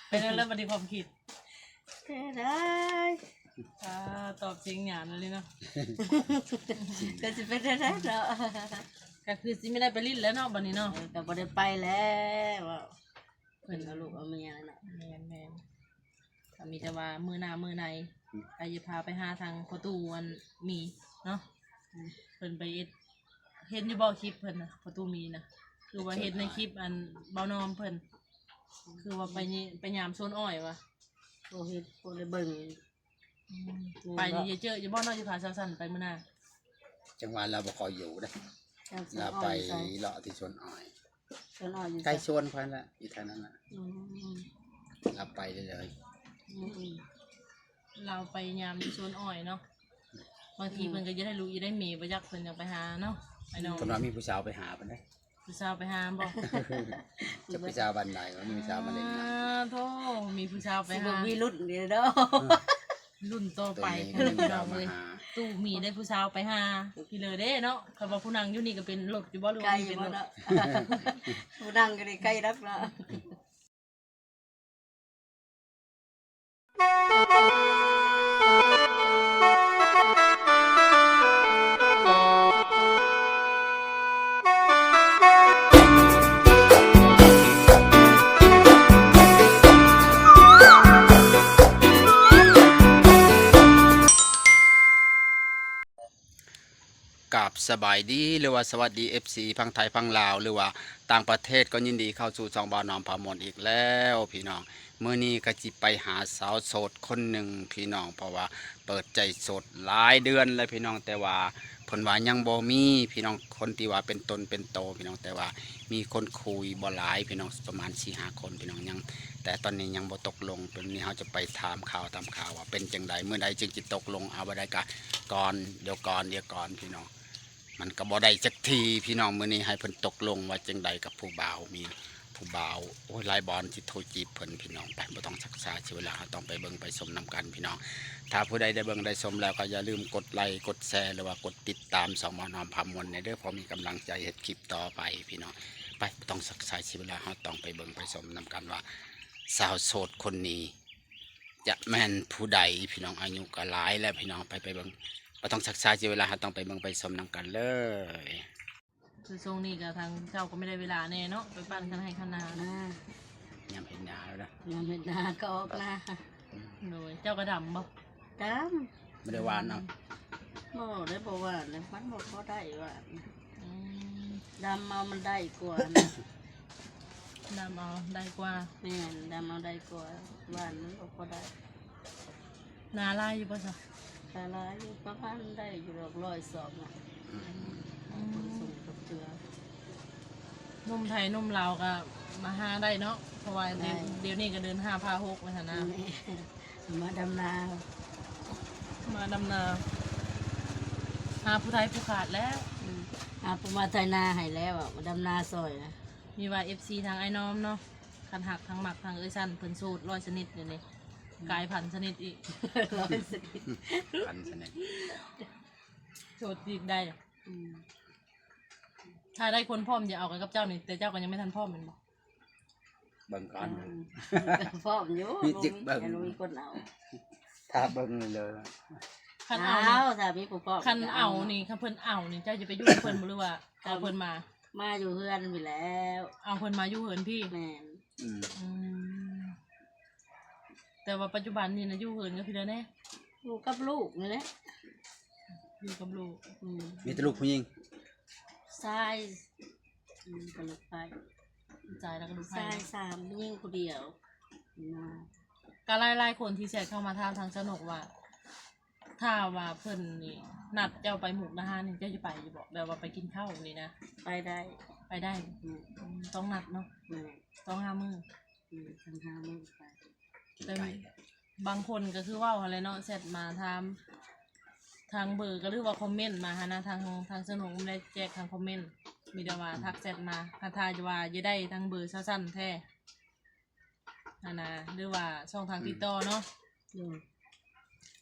ເປັນແນວໃດບັດນີ້ຄວາມຄິດ? ເປັນໄດ້ ອ່າ ຕອບສຽງຫຍາບເລີຍເນາະ. ກໍຊິເປັນແນວໃດເນາະ? ກໍຄືຊິບໍ່ໄດ້ໄປຫຼິ້ນແລ້ວເນາະບັດນີ້ເນາະ. ເອີ ກໍບໍ່ໄດ້ໄປແລ້ວ ເພິ່ນເອົາລູກເອົາເມຍແລ້ວເນາະ. ແມ່ນໆ ກໍມີແຕ່ວ່າມື້ໜ້າມື້ໃນ ອືມ ກໍຈະພາໄປຫາທາງພໍ່ຕູ້ອັນມີເນາະ. ອືມ ເພິ່ນໄປເຮັດ ເຫັນຢູ່ບໍ່ຄລິບເພິ່ນນະ ພໍ່ຕູ້ມີນະ? ຄືວ່າເຮັດໃນຄລິບອັນເບົານອມເພິ່ນ ຄືວ່າໄປ ໄປຍາມສວນອ້ອຍວ່າ. ບໍ່ເຫັນ ບໍ່ໄດ້ເບິ່ງ. ອືມ ໄປນີ້ຈະເຈີຢູ່ບໍ່ເນາະ ຈະພາສາວສັນໄປມື້ໜ້າ? ຈັງຫວະລາວບໍ່ຄ່ອຍຢູ່ເດ້ ລາວໄປເລາະທີ່ສວນອ້ອຍ. ສວນອ້ອຍຢູ່ໃກ້ສວນຂ້ອຍລະ ຢູ່ແຖວນັ້ນລະ. ອືມ ລາວໄປເລີຍ ອືມ ລາວໄປຍາມຢູ່ສວນອ້ອຍເນາະ. ບາງທີເພິ່ນກໍຢາກໄດ້ລູກຢາກໄດ້ເມຍ ບໍ່ຈັກເພິ່ນຢາກໄປຫາເນາະ ອ້າຍນ້ອງ. ເພິ່ນວ່າມີຜູ້ສາວໄປຫາເພິ່ນເດ້. ຜູ້ສາວໄປຫາບໍ່? ຈັກຜູ້ສາວບ້ານໃດ ວ່າມີຜູ້ສາວມາຫຼິ້ນນຳ. ໂທ້ ມີຜູ້ສາວໄປຫາ ຊິບໍ່ມີລຸ້ນເດ້ເນາະ. ລຸ້ນຕໍ່ໄປ ໂຕນີ້ ພີ່ນ້ອງເອີຍ ຕູ້ມີໄດ້ຜູ້ສາວໄປຫາພີ່ເລີເດ້ເນາະ. ຄັນວ່າຜູ້ນັ່ງຢູ່ນີ້ກໍເປັນລົດຢູ່ບໍ່ ຫຼືວ່າມີເປັນລົດ? ຜູ້ນັ່ງກໍໄດ້ໄກນັກເນາະ. ກາບສະບາຍດີ ຫຼືວ່າສະຫວັດດີ ເອັຟຊີ ຝັ່ງໄທຝັ່ງລາວ ຫຼືວ່າຕ່າງປະເທດ ກໍຍິນດີເຂົ້າສູ່ຊ່ອງບ່າວນ້ອມພາມ່ວນອີກແລ້ວພີ່ນ້ອງ. ມື້ນີ້ກໍຊິໄປຫາສາວໂສດຄົນໜຶ່ງພີ່ນ້ອງ ເພາະວ່າເປີດໃຈໂສດຫຼາຍເດືອນແລ້ວພີ່ນ້ອງ ແຕ່ວ່າເພິ່ນວ່າຍັງບໍ່ມີພີ່ນ້ອງ ຄົນທີ່ວ່າເປັນຕົນເປັນໂຕພີ່ນ້ອງ ແຕ່ວ່າມີຄົນຄຸຍບໍ່ຫຼາຍພີ່ນ້ອງ ປະມານສີ່ຫ້າຄົນພີ່ນ້ອງ ຍັງ ແຕ່ຕອນນີ້ຍັງບໍ່ຕົກລົງ. ຕອນນີ້ເຮົາຈະໄປຖາມຂ່າວ ຖາມຂ່າວວ່າເປັນຈັ່ງໃດ ມື້ໃດຈຶ່ງຊິຕົກລົງ. ເອົາ ບໍ່ໄດ້ກະກ່ອນ ດຽວກ່ອນ ດຽວກ່ອນພີ່ນ້ອງ. ມັນກໍບໍ່ໄດ້ຈັກທີພີ່ນ້ອງ ມື້ນີ້ໃຫ້ເພິ່ນຕົກລົງວ່າຈັ່ງໃດກັບຜູ້ບ່າວ ມີຜູ້ບ່າວ ໂອ້ຍ ຫຼາຍບ່ອນຊິໂທຈີບເພິ່ນພີ່ນ້ອງ. ໄປ ບໍ່ຕ້ອງຊັກຊ້າເສຍເວລາ ເຮົາຕ້ອງໄປເບິ່ງໄປຊົມນຳກັນພີ່ນ້ອງ. ຖ້າຜູ້ໃດໄດ້ເບິ່ງໄດ້ຊົມແລ້ວ ກໍຢ່າລືມກົດໄລ ກົດແຊ ຫຼືວ່າກົດຕິດຕາມຊ່ອງບ່າວນ້ອມພາມ່ວນແດ່ເດີ ເພື່ອມີກຳລັງໃຈເຮັດຄລິບຕໍ່ໄປພີ່ນ້ອງ. ໄປ ບໍ່ຕ້ອງຊັກຊ້າເສຍເວລາ ເຮົາຕ້ອງໄປເບິ່ງໄປຊົມນຳກັນວ່າ ສາວໂສດຄົນນີ້ ຈະແມ່ນຜູ້ໃດພີ່ນ້ອງ. ອາຍຸກໍຫຼາຍແລ້ວພີ່ນ້ອງ. ໄປ ໄປເບິ່ງ ບໍ່ຕ້ອງຊັກຊ້າເສຍເວລາ ເຮົາຕ້ອງໄປເບິ່ງໄປຊົມນຳກັນເລີຍ. ຄືຊ່ວງນີ້ກໍທາງເຈົ້າກໍບໍ່ໄດ້ເວລາແນ່ເນາະ ໄປປັ່ນຄັນໄຮ່ຄັນນາ. ອ່າ ຍາມເຮັດນາແລ້ວນະ ຍາມເຮັດນາກໍອອກນາ. ໂດຍ ເຈົ້າກໍດຳບໍ່? ດຳ. ບໍ່ໄດ້ຫວ່ານເອົາ? ບໍ່ໄດ້ ບໍ່ຫວ່ານເລີຍ ມັນບໍ່ພໍໄດ້ຫວ່ານ. ອືມ ດຳເອົາມັນໄດ້ກວ່ານະ. ດຳເອົາໄດ້ກວ່າ. ແມ່ນ ດຳເອົາໄດ້ກວ່າ ຫວ່ານມັນບໍ່ພໍໄດ້. ນາຫຼາຍຢູ່ບໍ່ຊະ? ກໍຫຼາຍຢູ່ ປະມານໄດ້ຢູ່ດອກຮ້ອຍສອງນະ. ອືມ ອືມ ສົ່ງກັບເຄືອ ໜຸ່ມໄທໜຸ່ມລາວກໍມາຫາໄດ້ເນາະ ເພາະວ່າ ໄດ້ ດຽວນີ້ກໍເດີນຫ້າພາຫົກວ່າຊັ້ນນະ. ແມ່ນ ມາດຳນາ ມາດຳນາ ຫາຜູ້ໄທຜູ້ຂາດແລ້ວ. ອືມ ຫາຜູ້ມາໄຖນາໃຫ້ແລ້ວ ມາດຳນາຊ່ອຍນະ. ມີວ່າເອັຟຊີທາງອ້າຍນ້ອມເນາະ ຄັນຮັກທັງມັກທັງເອື້ອຍສັນ ເພິ່ນໂສດຮ້ອຍຊະນິດດຽວນີ້ ອືມ ກາຍພັນຊະນິດອີກ. ຮ້ອຍຊະນິດ ພັນຊະນິດ ໂສດຈີບໄດ້. ອືມ ຖ້າໄດ້ຄົນພ້ອມຈະເອົາກັນກັບເຈົ້ານີ້ ແຕ່ເຈົ້າກໍຍັງບໍ່ທັນພ້ອມແມ່ນບໍ່? ເບິ່ງກ່ອນ ອືມ ພ້ອມຢູ່ ມີຈິກເບິ່ງ ຍັງບໍ່ມີຄົນເອົາ. ຖ້າເບິ່ງເລີຍ ຄັນເອົານີ້ ຖ້າມີຜູ້ພ້ອມ ຄັນເອົານີ້ ຄັນເພິ່ນເອົານີ້ ເຈົ້າຈະໄປຢູ່ກັບເພິ່ນບໍ່ ຫຼືວ່າເອົາເພິ່ນມາ? ມາຢູ່ເຮືອນພີ້ແລ້ວ ເອົາເພິ່ນມາຢູ່ເຮືອນພີ້. ແມ່ນ. ອືມ ອືມ ແຕ່ວ່າປັດຈຸບັນນີ້ນະ ຢູ່ເຮືອນກັບໃຜແດ່? ຢູ່ກັບລູກນີ້ແຫຼະ ຢູ່ກັບລູກ. ອືມ ມີແຕ່ລູກຜູ້ຍິງ? ຊາຍ ອືມ ກັບລູກໄພ້ ຊາຍແລ້ວກໍລູກໄພ້ ຊາຍສາມ ຍິງຜູ້ດຽວນະ. ກໍຫຼາຍໆຄົນທີ່ແຊັດເຂົ້າມາຖາມທາງສະໜົກວ່າ ຖ້າວ່າເພິ່ນນີ້ນັດເຈົ້າໄປມຸກດາຫານນີ້ ເຈົ້າຈະໄປຢູ່ບໍ່? ແບບວ່າໄປກິນເຂົ້ານີ້ນະ. ໄປໄດ້ ໄປໄດ້. ອືມ ອືມ ຕ້ອງນັດເນາະ. ແມ່ນ ຕ້ອງຫ້າມື້. ອືມ ທັງຫ້າມື້ໄປ. ແຕ່ບາງຄົນກໍຄືເວົ້າຫັ້ນແຫຼະເນາະ ແຊັດມາຖາມທາງເບີ ກໍຫຼືວ່າຄອມເມັນມາຫັ້ນນະ ທາງ ທາງສະໜົກບໍ່ໄດ້ແຈກທາງຄອມເມັນ ມີແຕ່ວ່າທັກແຊັດມາ. ຄັນຖ້າວ່າຢາກໄດ້ທາງເບີສາວສັນແທ້ຫັ້ນນະ ຫຼືວ່າຊ່ອງທາງ ອືມ ຕິດຕໍ່ເນາະ. ໂດຍ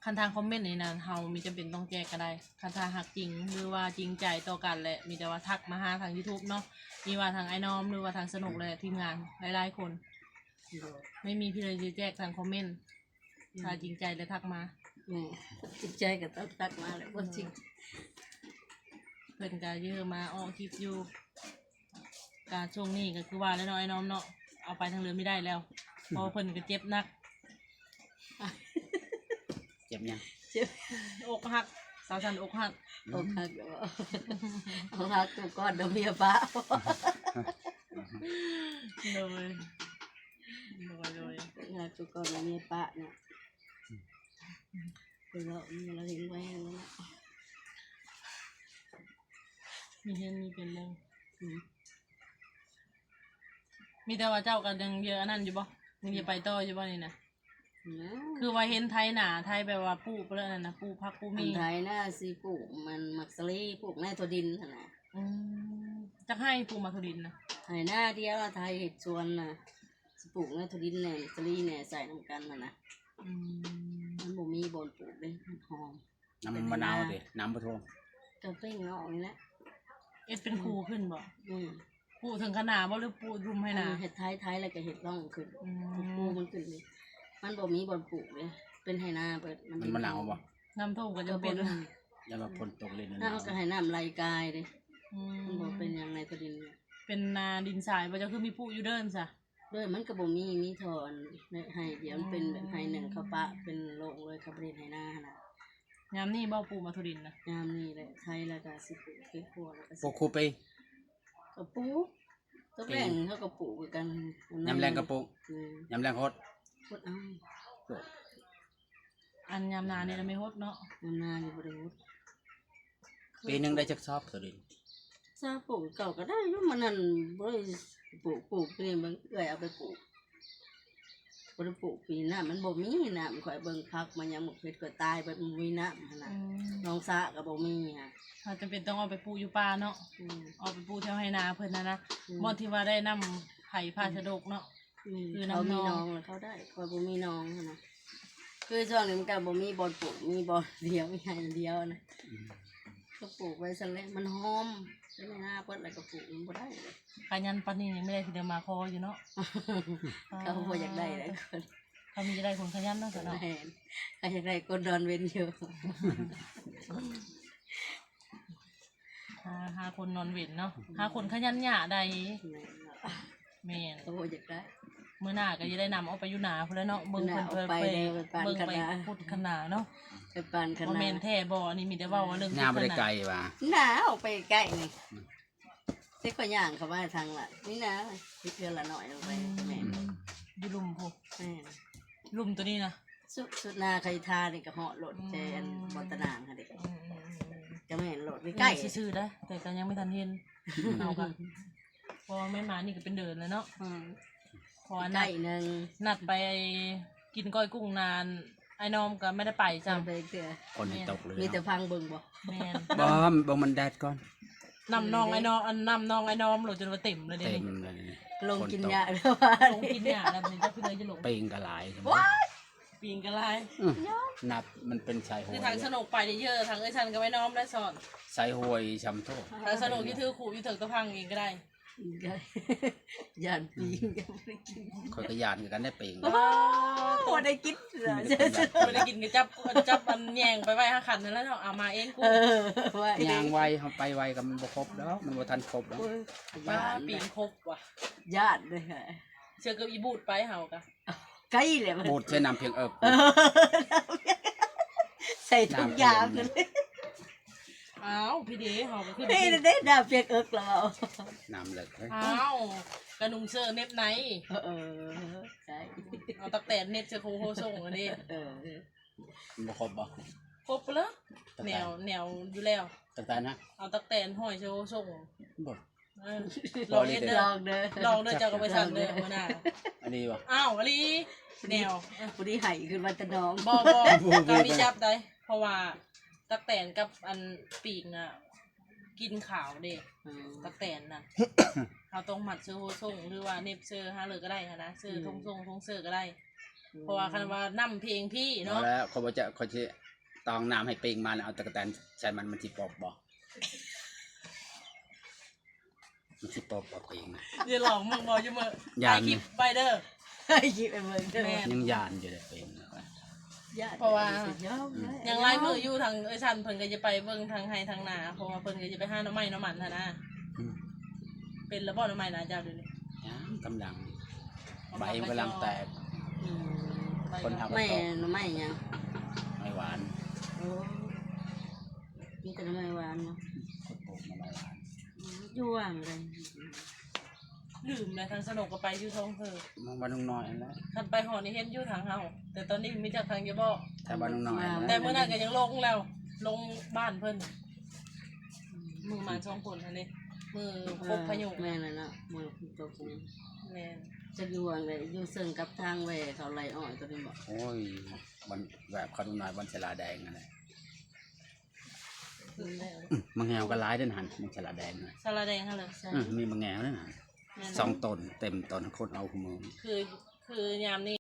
ຄັນທາງຄອມເມັນນີ້ນະ ເຮົາມີຈຳເປັນຕ້ອງແຈກກໍໄດ້. ຄັນຖ້າຮັກຈິງ ຫຼືວ່າຈິງໃຈຕໍ່ກັນແຫຼະ ມີແຕ່ວ່າທັກມາຫາທາງຢູທູບເນາະ ມີວ່າທາງອ້າຍນ້ອມ ຫຼືວ່າທາງສະໜົກ ແລະ ທີມງານຫຼາຍໆຄົນ. ບໍ່ມີພີ່ນ້ອງຊິແຈກທາງຄອມເມັນ ອືມ ຖ້າຈິງໃຈແລ້ວທັກມາ ແມ່ນ ຈິງໃຈກໍຕ້ອງທັກມາແຫຼະ ບໍ່ຈິງ ເພິ່ນກໍເຢີມາອອກຄລິບຢູ່ ກະຊ່ວງນີ້ກໍຄືວ່າແຫຼະເນາະ ອ້າຍນ້ອມເນາະ ເອົາໄປທາງເດີມບໍ່ໄດ້ແລ້ວ ເພາະວ່າເພິ່ນກໍເຈັບໜັກ ເຈັບຫຍັງ? ເຈັບ ອົກຫັກ ສາວສັນອົກຫັກ ອືມ ອົກຫັກ ອົກຫັກ ຜູ້ກ່ອນເນາະ ເມຍປະ ໂດຍ ໂດຍ ໂດຍ ອົກຫັກ ຜູ້ກ່ອນເນາະ ເມຍປະເນາະ ອືມ ເພິ່ນເວົ້າ ລາວເຫັນແວວແລ້ວເນາະ ມີເຫັນມີເປັນເລີຍ ອືມ ມີແຕ່ວ່າເຈົ້າກໍຍັງເຍອະອັນນັ້ນຢູ່ບໍ່? ຍັງຈະໄປຕໍ່ຢູ່ບໍ່ນີ້ນະ? ຍັງ ຄືວ່າເຫັນໄຖນາ ໄຖແບບວ່າປູກເລີຍນັ້ນນະ ປູກຜັກປູກໝີ່ ອັນໄຖນາຊິປູກມັນໝາກສາລີ ປູກໃນຖົ່ວດິນຫັ້ນນະ ອືມ ຈັກໄຮ່ປູກໝາກຖົ່ວດິນນະ? ໄຮ່ນາດຽວ ໄຖເຮັດສວນນະ ຊິປູກໃນຖົ່ວດິນແດ່ ໝາກສາລີແດ່ ໃສ່ນຳກັນຫັ້ນນະ ອືມ ມັນບໍ່ມີບ່ອນປູກເດ້ ມັນຫອມ ນ້ຳມະນາວຕິ ນ້ຳບໍ່ຖ້ວມ ກໍເປັນເງາະນີ້ແຫຼະ ເຮັດເປັນ ອືມ ພູຂຶ້ນບໍ່? ອືມ ປູກເທິງຄະນາບໍ່ ຫຼືປູກລຸ່ມໄຮ່ນາ? ເຮັດໄຖ ໄຖແລ້ວກໍເຮັດຮ່ອງຂຶ້ນ ອືມ ປູກມັນຂຶ້ນນີ້ ມັນບໍ່ມີບ່ອນປູກເດ້ ເປັນໄຮ່ນາເບິດ ມັນ ມັນ ມັນໜາວບໍ່? ນ້ຳຖ້ວມກໍຈະເປັນ ຢ້ານວ່າຝົນຕົກຫຼິ້ນ ເຮົາກໍໃຫ້ນ້ຳໄຫຼກາຍເດ້ ອືມ ມັນບໍ່ເປັນຫຍັງໃນຕົວດິນ ເປັນນາດິນຊາຍບໍ່? ເຈົ້າຄືມີປູກຢູ່ເດີນຊະ? ເດີ ມັນກໍບໍ່ມີ ມີທໍ່ໃຫ້ດຽວ ມັນເປັນແບບໄຮ່ໜຶ່ງ ເຂົາປະເປັນໂລ່ງເລີຍ ເຂົາບໍ່ໄດ້ເຮັດໄຮ່ນາຫັ້ນນະ ຍາມນີ້ບໍ່ປູກໝາກຖົ່ວດິນນະ? ຍາມນີ້ແຫຼະ ໄຖແລ້ວກໍຊິປູກເຮັດຄົວ ແລ້ວກໍຊິ ປູກຄູ່ປີ ກໍປູກ ຕອນແລງເຮົາກໍປູກຄືກັນ ຍາມແລງກໍປູກ ອືມ ຍາມແລງຫົດ ຫົດເອົາ ອັນຍາມນານີ້ລະແມ່ນຫົດເນາະ ຍາມນານີ້ບໍ່ໄດ້ຫົດ ປີໜຶ່ງໄດ້ຈັກຊອບໂຕນີ້? ຊອບປູກເກົ່າກໍໄດ້ຢູ່ ມັນນັ້ນບໍ່ໄດ້ປູກ ປູກນີ້ບາງເອື້ອຍເອົາໄປປູກ ບໍ່ໄດ້ປູກປີນັ້ນ ມັນບໍ່ມີນ້ຳ ຂ້ອຍເບິ່ງຜັກມາຫຍັງ ໝາກເຜັດຂ້ອຍຕາຍເບິດ ມັນບໍ່ມີນ້ຳຫັ້ນນະ ອືມ ໜອງສະກໍບໍ່ມີຫະ ເຮົາຈຳເປັນຕ້ອງເອົາໄປປູກຢູ່ປ່າເນາະ ອືມ ເອົາໄປປູກແຖວໄຮ່ນາເພິ່ນຫັ້ນນະ ອືມ ບ່ອນທີ່ວ່າໄດ້ນ້ຳໄຜພາສະດົກເນາະ ອືມ ຄືນ້ຳ ເຂົາມີໜອງ ໜອງແລ້ວເຂົາໄດ້ ຂ້ອຍບໍ່ມີໜອງຫັ້ນນະ ຄືຊ່ວງນີ້ມັນກໍບໍ່ມີບ່ອນປູກ ມີບ່ອນດຽວ ມີໄຮ່ດຽວນະ ອືມ ກໍປູກໄວ້ຊັ້ນແຫຼະ ມັນຫອມ ໄປໃນນາເພິ່ນແລ້ວກໍປູກ ມັນບໍ່ໄດ້ ຂະຫຍັນປານນີ້ຍັງມີໄດ້ຜູ້ໃດມາຂໍຢູ່ເນາະ ເຂົາບໍ່ຢາກໄດ້ແຫຼະ ເຂົາມີຈະໄດ້ຄົນຂະຫຍັນເນາະ ຊະເນາະ ແມ່ນ ເຂົາຢາກໄດ້ຄົນນອນເວັນຢູ່ ຫາ ຫາຄົນນອນເວັນເນາະ ຫາຄົນຂະຫຍັນຫຍ້າໄດ້ ແມ່ນ ແມ່ນ ໂອ້ ຢາກໄດ້ ມື້ໜ້າກໍຈະໄດ້ນຳອອກໄປຢູ່ນາພຸ້ນແຫຼະເນາະ ເບິ່ງເພິ່ນ ເພິ່ນໄປ ໄປເດີ ໄປເບິ່ງໄປ ໄປຂຸດຄັນນາເນາະ ໄປປານຄັນນາ ວ່າແມ່ນແທ້ບໍ່ ອັນນີ້ມີແຕ່ເວົ້າວ່າເລື່ອງ ຍ່າງບໍ່ໄດ້ໄກຫວາ ໜາ ອອກໄປໃກ້ນີ້ ອືມ ຊິຂ້ອຍຍ່າງເຂົ້າມາທາງລັດນີ້ນະ ມີເທື່ອລະໜ້ອຍລົງໄປ ອືມ ແມ່ນ ຢູ່ລຸ່ມພຸ້ນ ແມ່ນ ລຸ່ມໂຕນີ້ນະ ສຸດ ສຸດໜ້າໄຄທານີ້ກໍເຫາະໂລດ ອືມ ແຕ່ອັນບ່ອນຕະໜ່າງຫັ້ນເດ້ ອືມ ກໍແມ່ນໂລດ ໃກ້ໆ ຊື່ໆ ໄດ໋ ແຕ່ກໍຍັງບໍ່ທັນເຫັນ ເຮົາກໍ ເພາະວ່າແມ່ນມານີ້ກໍເປັນເດີນແລ້ວເນາະ ອືມ ເພາະວ່ານັດ ໃກ້ໜຶ່ງ ນັດໄປກິນກ້ອຍກຸ້ງນານ ອ້າຍນ້ອມກໍບໍ່ໄດ້ໄປຊ້ຳ ບໍ່ໄດ້ເທື່ອ ຝົນຕົກເລີຍ ມີແຕ່ຟັງເບິ່ງບໍ່ ແມ່ນ ບໍ່ ເບິ່ງມັນແດດກ່ອນ ນ້ຳໜອງອ້າຍນ້ອມ ອັນນ້ຳໜອງອ້າຍນ້ອມໂລດ ຈົນວ່າເຕັມເລີຍເດ ເຕັມເລີຍ ລົງກິນຫຍ້າແລ້ວ ລົງກິນຫຍ້າແລ້ວ ເປັນເຈົ້າຄືເລີຍຈະລົງ ປີງກໍຫຼາຍ ໂອ້ຍ ປີງກໍຫຼາຍ ອືມ ນັບມັນເປັນສາຍຫ້ວຍ ຄືທາງສະໜຸກໄປເດີ ທາງເອື້ອຍຊັນກັບອ້າຍນ້ອມໄດ້ສອນ ສາຍຫ້ວຍຊຳໂທ ທາງສະໜຸກຢູ່ຖືຄູຢູ່ເທິງຕະພັງເອງກໍໄດ້ ຢ້ານປີງ ຂ້ອຍກໍຢ້ານຄືກັນໄດ໋ປີງ ບໍ່ໄດ້ກິນ ບໍ່ໄດ້ກິນກໍຈັບ ຈັບມັນແຍງໄປໄວ້ຫາຂັນນັ້ນແຫຼະເນາະ ເອົາມາເອງກູ ເອີ ວ່າເອງ ຍ່າງໄວ ເຮົາໄປໄວກໍມັນບໍ່ຄົບດອກ ມັນບໍ່ທັນຄົບດອກ ໂອ້ຍ ປ້າ ຢ້ານ ປີງຄົບວ່ະ ຢ້ານເດ້ ເຊື່ອກັບອີບູດໄປເຮົາກະ ໄກແຫຼະ ບູດໃສ່ນ້ຳພຽງເອິກ ເອີ ໃສ່ຖົງຢາງ ນ້ຳພຽງເອິກ ອ້າວ ພີ່ເດ ເຮົາກໍຂຶ້ນ ເດ້ ເດ້ ນ້ຳພຽງເອິກລະເວົ້າ ນ້ຳເລິກເລີຍ ອ້າວ ກະນຸ່ງເສື້ອເໜັບໃນ ເອີ ເອີ ໃຊ່ ເອົາຕັກແຕນເໜັບໃສ່ໂຄໂຮສົ່ງເດ້ ເອີ ມັນບໍ່ຄົບບໍ່? ຄົບເລີຍ ແນວ ແນວຢູ່ແລ້ວ ຕັກແຕນນະ ເອົາຕັກແຕນຫ້ອຍໃສ່ໂຄໂຮສົ່ງ ບໍ່ ເອີ ລອງເຮັດເດີ ລອງເດີ ລອງເດີ ເຈົ້າກໍໄປສັ່ງເດີ ຫົວໜ້າ ອັນນີ້ບໍ່? ອ້າວ ອີ່ຫຼີ ແນວ ຜູ້ນີ້ໄຫ້ຂຶ້ນມາແຕ່ໜອງ ບໍ່ ບໍ່ ບໍ່ ກໍມີຈັບໄດ້ ເພາະວ່າຕັກແຕນກັບອັນປີກນະ ກິ່ນຂາວເດ້ ອືມ ຕັກແຕນນະ ເຮົາຕ້ອງມັດເຊີໂຮສົ່ງ ຫຼືວ່າເໜັບເຊີຫາເລີຍກໍໄດ້ຫັ້ນນະ ເຊີ ອືມ ທົ່ງສົ່ງ ທົ່ງເຊີກໍໄດ້ ອືມ ເພາະວ່າຄັນວ່ານ້ຳເພງພີ້ເນາະ ເອົາແລ້ວ ຂ້ອຍບໍ່ຈະ ຂ້ອຍຊິຕອງນ້ຳໃຫ້ປີກມາ ແລ້ວເອົາຕັກກະແຕນໃສ່ມັນ ມັນຊິປົບບໍ່? ມັນຊິປົບບໍ່ປີກນະ? ຢ່າລອງເບິ່ງບໍ່ ຢູ່ເມີ ຢ້ານ ຖ່າຍຄລິບໄວ້ເດີ ຄິດໄປເບິ່ງເດີ ແມ່ນ ຍັງຢ້ານຢູ່ເດ້ເປັນ ຢ້ານ ເພາະວ່າ ຍັງຫຼາຍມື້ຢູ່ ທາງເອື້ອຍສັນເພິ່ນກໍຈະໄປເບິ່ງທາງໄຮ່ທາງນາ ເພາະວ່າເພິ່ນກໍຈະໄປຫາໜໍ່ໄມ້ໜໍ່ມັນຫັ້ນນະ. ອືມ ເປັນແລ້ວບໍ່ໜໍ່ໄມ້ນາເຈົ້າດຽວນີ້? ຍັງ ກຳລັງ ໃບມັນກຳລັງແຕກ. ອືມ ຄົນເຮົາກໍ ໄມ້ ຕອກ ໜໍ່ໄມ້ຫຍັງ? ໄມ້ຫວານ. ໂອ້ ມີແຕ່ໜໍ່ໄມ້ຫວານເນາະ ຄົນປູກໜໍ່ໄມ້ຫວານ. ອືມ ຢູ່ຫວ່າງໃດ? ລືມແລ້ວ ທາງສະໜົກກໍໄປຢູ່ທ້ອງເພີ ບ້ານລຸງນ້ອຍຫັ້ນແຫຼະ. ຄັນໄປຮອດນີ້ເຫັນຢູ່ທາງເຮົາ ແຕ່ຕອນນີ້ມີຈັກທາງຢູ່ບໍ່? ແຕ່ບ້ານລຸງນ້ອຍຫັ້ນແຫຼະ ແຕ່ມື້ນັ້ນກໍຍັງລົງແລ້ວ ລົງບ້ານເພິ່ນ ອືມ ມື້ມາສອງຄົນຫັ້ນເດ້ ມື້ຄົບພາຍຸ. ເອີ ແມ່ນແລ້ວເນາະ ມື້ຄົບພາຍຸ. ແມ່ນ ຈັກຢູ່ຫວ່າງໃດ ຢູ່ເຊິ່ງກັບທາງແວ່ເຂົາໄລ່ອ້ອຍຕົວນີ້ບໍ? ໂອ້ຍ ບ່ອນແວ່ເຂົາໜ້ອຍ ບ່ອນສາລາແດງຫັ້ນແຫຼະ. ອືມ ໝາກແງວກໍຫຼາຍເດ້ຫັ້ນ ໝາກສາລາແດງນະ ສາລາແດງຫັ້ນເລີຍ. ອືມ ມີໝາກແງວນັ້ນນະ ແມ່ນ ສອງຕົ້ນເຕັມຕົ້ນ ຄົນເອົາຄູ່ມື້. ຄື ຄືຍາມນີ້